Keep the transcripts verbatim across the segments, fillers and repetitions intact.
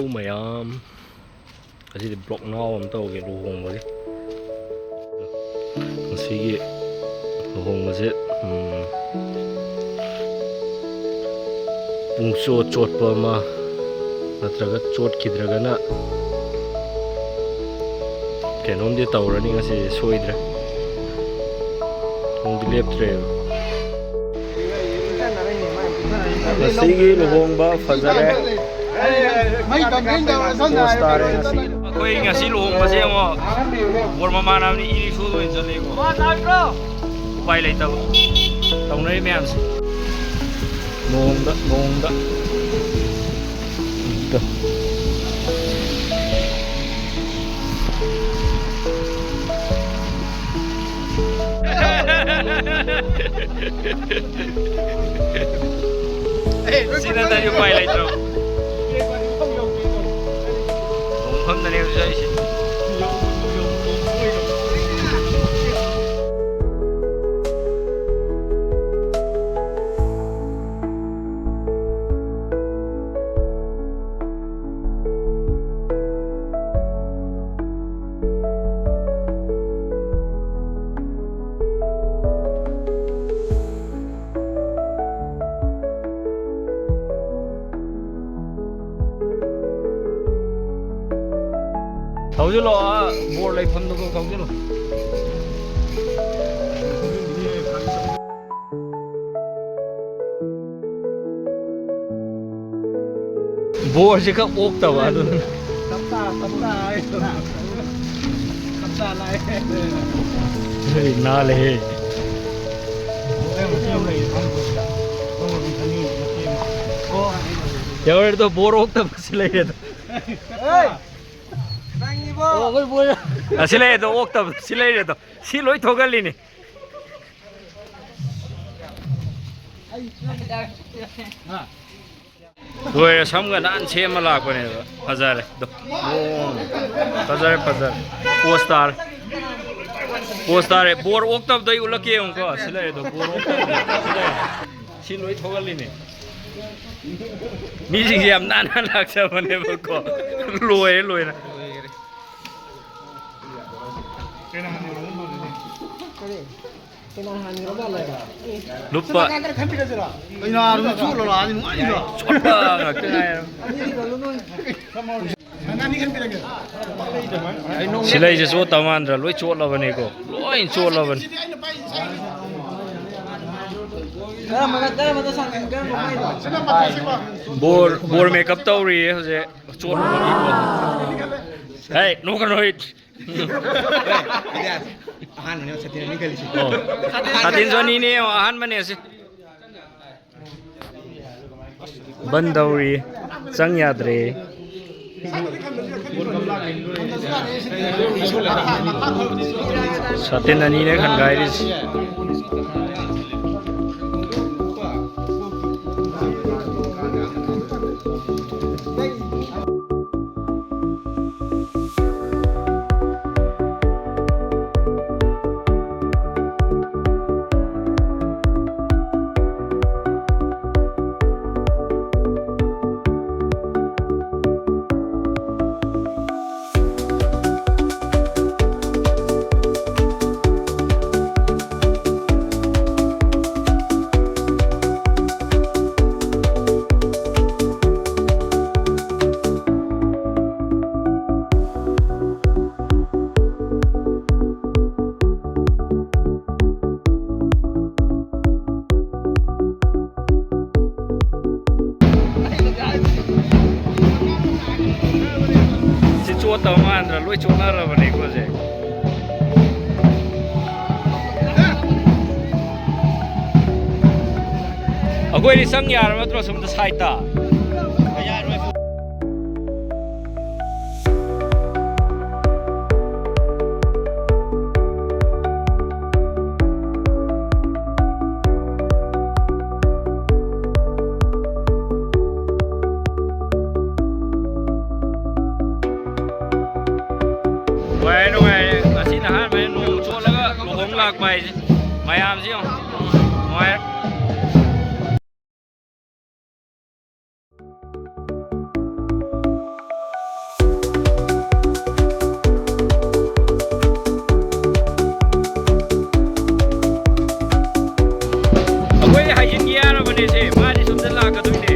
ꯃꯌꯥꯝ, ꯉꯁꯤꯗꯤ ꯕ꯭ꯂꯣꯛ ꯅꯥꯎ ꯑꯃ ꯇꯧꯒꯦ ꯂꯨꯍꯣꯡꯕꯒꯤ꯫ ꯉꯁꯤꯒꯤ ꯂꯨꯍꯣꯡꯕꯁꯦ, ꯎꯝ, ꯄꯨꯡꯆꯣꯠ ꯆꯣꯠꯄ ꯑꯃ, ꯅꯠꯇ꯭ꯔꯒ ꯆꯣꯠꯈꯤꯗ꯭ꯔꯒꯅ ꯀꯩꯅꯣꯝꯗꯤ ꯇꯧꯔꯅꯤ ꯉꯁꯤꯗꯤ ꯁꯣꯏꯗ꯭ꯔꯦ꯫ ꯄꯨꯡꯗꯤ ꯂꯦꯞꯇ꯭ꯔꯦꯕ꯫ ꯉꯁꯤꯒꯤ ꯂꯨꯍꯣꯡꯕ ꯐꯖꯔꯦ꯫ ꯃꯩ ꯀꯝꯄ꯭ꯂꯦꯟ ꯇꯧꯔ ꯁꯣꯝꯗ ꯄꯣꯁ ꯇꯥꯔꯦ ꯉꯁꯤ꯫ ꯑꯩꯈꯣꯏ ꯉꯁꯤ ꯂꯨꯍꯣꯡꯕꯁꯦ ꯑꯃꯨꯛ ꯕꯣꯔ ꯃꯃꯥꯟꯅꯕꯅꯤ ꯏ ꯔꯤꯛꯁꯣꯗ ꯑꯣꯏꯅ ꯆꯠꯂꯦꯀꯣ꯫ ꯎꯄꯥꯏ ꯂꯩꯇꯕ ꯇꯧꯅꯔꯤ ꯃꯌꯥꯝꯁꯦ꯫ ꯅꯣꯡꯗ ꯅꯣꯡꯗ꯫ ꯁꯤ ꯅꯠꯇ꯭ꯔꯗꯤ ꯎꯄꯥꯏ ꯂꯩꯇ꯭ꯔꯣ? ꯃꯐꯝꯗꯅꯦ ꯍꯧꯖꯤꯛ ꯆꯠꯂꯤꯁꯦ꯫ ꯊꯧꯖꯤꯜꯂꯣ, ꯑꯥ ꯕꯣꯔ ꯂꯩꯐꯝꯗꯨꯒ ꯊꯧꯖꯤꯜꯂꯣ꯫ ꯕꯣꯔꯁꯤ ꯈꯛ ꯑꯣꯛꯇꯕ ꯑꯗꯨꯅ꯫ ꯆꯞ ꯆꯥ, ꯆꯞ ꯆꯥ ꯍꯥꯏꯗꯣ꯫ ꯆꯞ ꯆꯥ ꯂꯥꯛꯑꯦ꯫ ꯍꯣꯏ, ꯅꯥꯜꯂꯦꯍꯦ꯫ ꯌꯧꯔꯦꯗꯣ, ꯕꯣꯔ ꯑꯣꯛꯇꯕꯁꯤ ꯂꯩꯔꯦꯗꯣ꯫ ꯑꯁꯤ ꯂꯩꯔꯦꯗꯣ, ꯑꯣꯛꯇꯕ ꯁꯤ ꯂꯩꯔꯦꯗꯣ꯫ ꯁꯤ ꯂꯣꯏ ꯊꯣꯛꯍꯜꯂꯤꯅꯤ꯫ ꯂꯣꯏꯔꯦ, ꯁꯝꯒ ꯅꯥꯟ ꯁꯦꯝꯃ ꯂꯥꯛꯄꯅꯦꯕ꯫ ꯐꯖꯔꯦ ꯑꯗꯣ꯫ ꯃꯑꯣꯡ ꯑꯃ꯫ ꯐꯖꯔꯦ, ꯐꯖꯔꯦ꯫ ꯄꯣꯁ ꯇꯥꯔꯦ꯫ ꯄꯣꯁ ꯇꯥꯔꯦ꯫ ꯕꯣꯔ ꯑꯣꯛꯇꯕꯗꯣ ꯑꯩ ꯎꯠꯂꯛꯀꯦ ꯌꯦꯡꯉꯨꯀꯣ꯫ ꯁꯤ ꯂꯩꯔꯦ ꯑꯗꯣ, ꯕꯣꯔ ꯑꯣꯛꯇꯕꯗꯣ꯫ ꯁꯤ ꯂꯩꯔꯦ꯫ ꯁꯤ ꯂꯣꯏ ꯊꯣꯛꯍꯜꯂꯤꯅꯦ꯫ ꯃꯤꯁꯤꯡꯁꯦ ꯌꯥꯝ ꯅꯥꯟꯅ ꯂꯥꯛꯆꯕꯅꯦꯕꯀꯣ꯫ ꯂꯣꯏꯔꯦ, ꯂꯣꯏꯔꯦ꯫ ꯀꯔꯤ? ꯀꯅꯥ ꯍꯥꯟꯈ꯭ꯔ ꯃꯥꯜꯂꯦ? ꯂꯨꯄꯥ꯫ ꯀꯩꯅꯣ, ꯑꯗꯨꯝ ꯆꯣꯠꯂ ꯂꯥꯛꯑꯗꯤ ꯅꯨꯡꯉꯥꯏꯅꯤꯗꯣ꯫ ꯆꯣꯠꯄ ꯉꯥꯛꯇ ꯉꯥꯏꯔꯦ꯫ ꯑꯅꯤꯗꯤ ꯀꯜꯂꯨ ꯅꯣꯏ꯫ ꯁꯤꯂꯩꯁꯦ ꯆꯣꯠꯇ ꯃꯥꯟꯗ꯭ꯔꯥ? ꯂꯣꯏ ꯆꯣꯠꯂꯕꯅꯤꯀꯣ, ꯂꯣꯏ ꯆꯣꯠꯂꯕꯅꯤ꯫ ꯀꯔꯝꯕꯗ, ꯀꯔꯝꯕꯗ ꯁꯥꯟꯅ-, ꯀꯔꯝꯕ ꯃꯥꯏꯅꯣ? ꯕꯣꯔ, ꯕꯣꯔ ꯃꯦꯀꯞ ꯇꯧꯔꯤꯌꯦ ꯍꯧꯖꯤꯛ꯫ ꯆꯣꯠꯂꯕꯅꯤꯀꯣ꯫ ꯍꯦ, ꯅꯣꯛꯀꯅꯨ, ꯍꯩꯠ꯫ ꯑꯍꯥꯟꯕꯅꯦ ꯁꯇꯤꯟ ꯑꯅꯤ ꯈꯜꯂꯤꯁꯦ꯫ ꯑꯣ꯫ ꯁꯇꯤꯟꯁꯨ ꯑꯅꯤꯅꯦ, ꯑꯍꯥꯟꯕꯅꯦ ꯑꯁꯤ꯫ ꯕꯟ ꯇꯧꯔꯤ꯫ ꯆꯪ ꯌꯥꯗ꯭ꯔꯦ꯫ ꯁꯥꯇꯤꯟ ꯑꯅꯤꯅꯦ ꯈꯟꯒꯥꯏꯔꯤꯁꯤ꯫ ꯁꯤ ꯆꯣꯠꯇꯕ ꯃꯥꯟꯗ꯭ꯔꯥ? ꯂꯣꯏ ꯆꯣꯠꯅꯔꯕꯅꯦꯀꯣ ꯁꯦ꯫ ꯑꯩꯈꯣꯏꯗꯤ ꯆꯪ ꯌꯥꯔꯕ ꯅꯠꯇ꯭ꯔꯣ ꯁꯣꯝꯗ ꯁꯥꯏꯠꯇ? ꯅꯨꯡꯉꯥꯏꯔꯦ, ꯅꯨꯡꯉꯥꯏꯔꯦ꯫ ꯉꯁꯤꯅ ꯑꯍꯥꯟꯕꯅꯦ ꯅꯣꯡ ꯆꯣꯠꯂꯒ ꯂꯨꯍꯣꯡ ꯂꯥꯛꯄ ꯍꯥꯏꯁꯦ꯫ ꯃꯌꯥꯝꯁꯤ ꯌꯦꯡꯉꯣ꯫ ꯅꯨꯡꯉꯥꯏꯔꯦ꯫ ꯃꯣꯏꯗꯤ ꯍꯥꯏꯖꯤꯟꯒꯦ ꯌꯥꯔꯕꯅꯦ ꯁꯦ, ꯃꯥꯗꯤ ꯁꯣꯝꯗ ꯂꯥꯛꯀꯗꯣꯏꯅꯦ꯫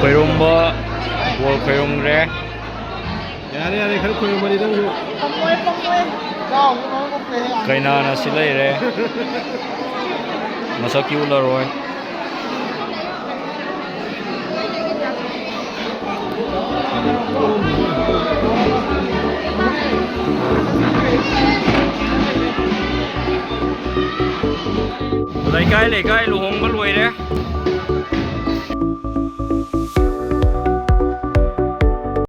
ꯈꯣꯏꯔꯨꯝꯕ, ꯕꯣꯔ ꯈꯣꯏꯔꯨꯝꯈ꯭ꯔꯦ꯫ ꯌꯥꯔꯦ, ꯌꯥꯔꯦ, ꯈꯔ ꯈꯣꯏꯔꯝꯕꯅꯤ ꯅꯪꯁꯨ꯫ ꯀꯩꯅꯥꯅ ꯁꯤ ꯂꯩꯔꯦ꯫ ꯃꯁꯛꯇꯤ ꯎꯠꯂꯔꯣꯏ꯫ ꯂꯩꯀꯥꯏ ꯂꯩꯀꯥꯏ ꯂꯨꯍꯣꯡꯕ